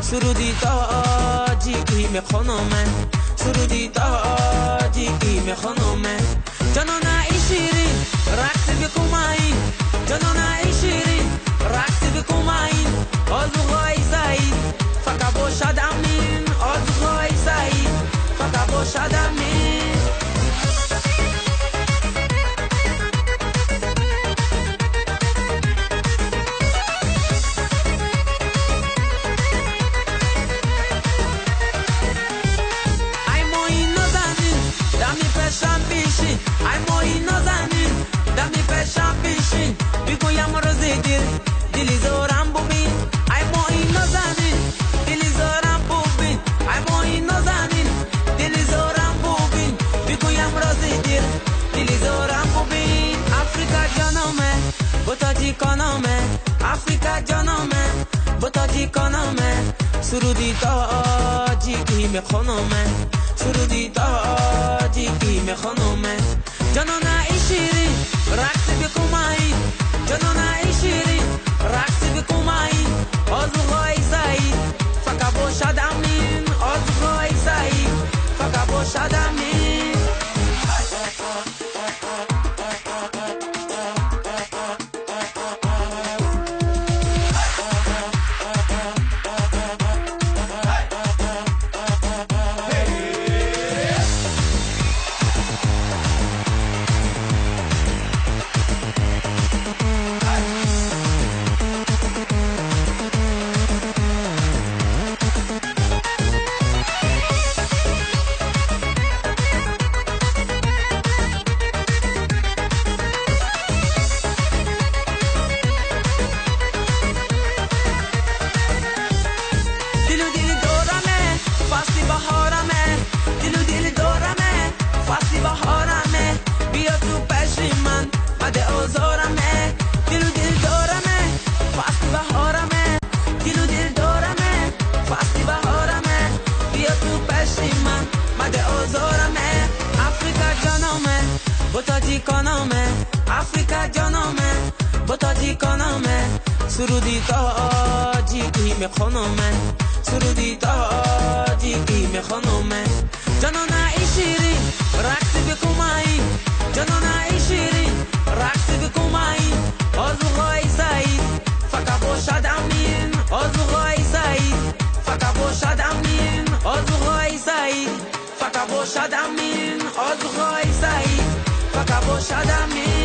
Суруди тоҷикӣ мехонам, суруди тоҷикӣ мехонам. Ҷонона эй ширин, рақс бикун, ҷонона эй ширин, рақс бикун. Орзуҳои Саид фақат бошад амин, орзуҳои Саид фақат бошад амин. Ай моҳи нозанин, дами пешам бишин, ай моҳи нозанин, дами пешам бишин. Бигӯям рӯзи дил, дили зорам бубин. Ай моҳи нозанин, дили зорам бубин. Ай моҳи нозанин, дили зорам бубин. Бигӯям рӯзи дил, дили зорам бубин. Африка ҷономе, бо тоҷикономе, Африка ҷономе, бо тоҷикономе. Суруди тоҷикӣ мехонам, суруди тоҷикӣ мехонам. Ҷонона эй ширин, рақс бикун, ҷонона эй ширин, рақс бикун. Орзуҳои Саид фақат бошад амин, орзуҳои Саид фақат бошад амин. Дилу дили дораме, фасли баҳораме, дилу дили дораме, фасли баҳораме. Биё ту пеши ман, маде озораме. Дилу дил дораме, фасли баҳораме, дилу дил дораме, фасли баҳораме. Биё ту пеши ман, маде озораме. Африка ҷономе, бо тоҷикономе, Африка ҷономе, бо тоҷикономе. Суруди тоҷикӣ мехонам, суруди тоҷикӣ мехонам. Ҷонона эй ширин, рақс бикун, ҷонона эй ширин, рақс бикун. Орзуҳои Саид фақат бошад амин, орзуҳои Саид фақат бошад амин, орзуҳои Саид фақат бошад амин, орзуҳои Саид фақат бошад амин.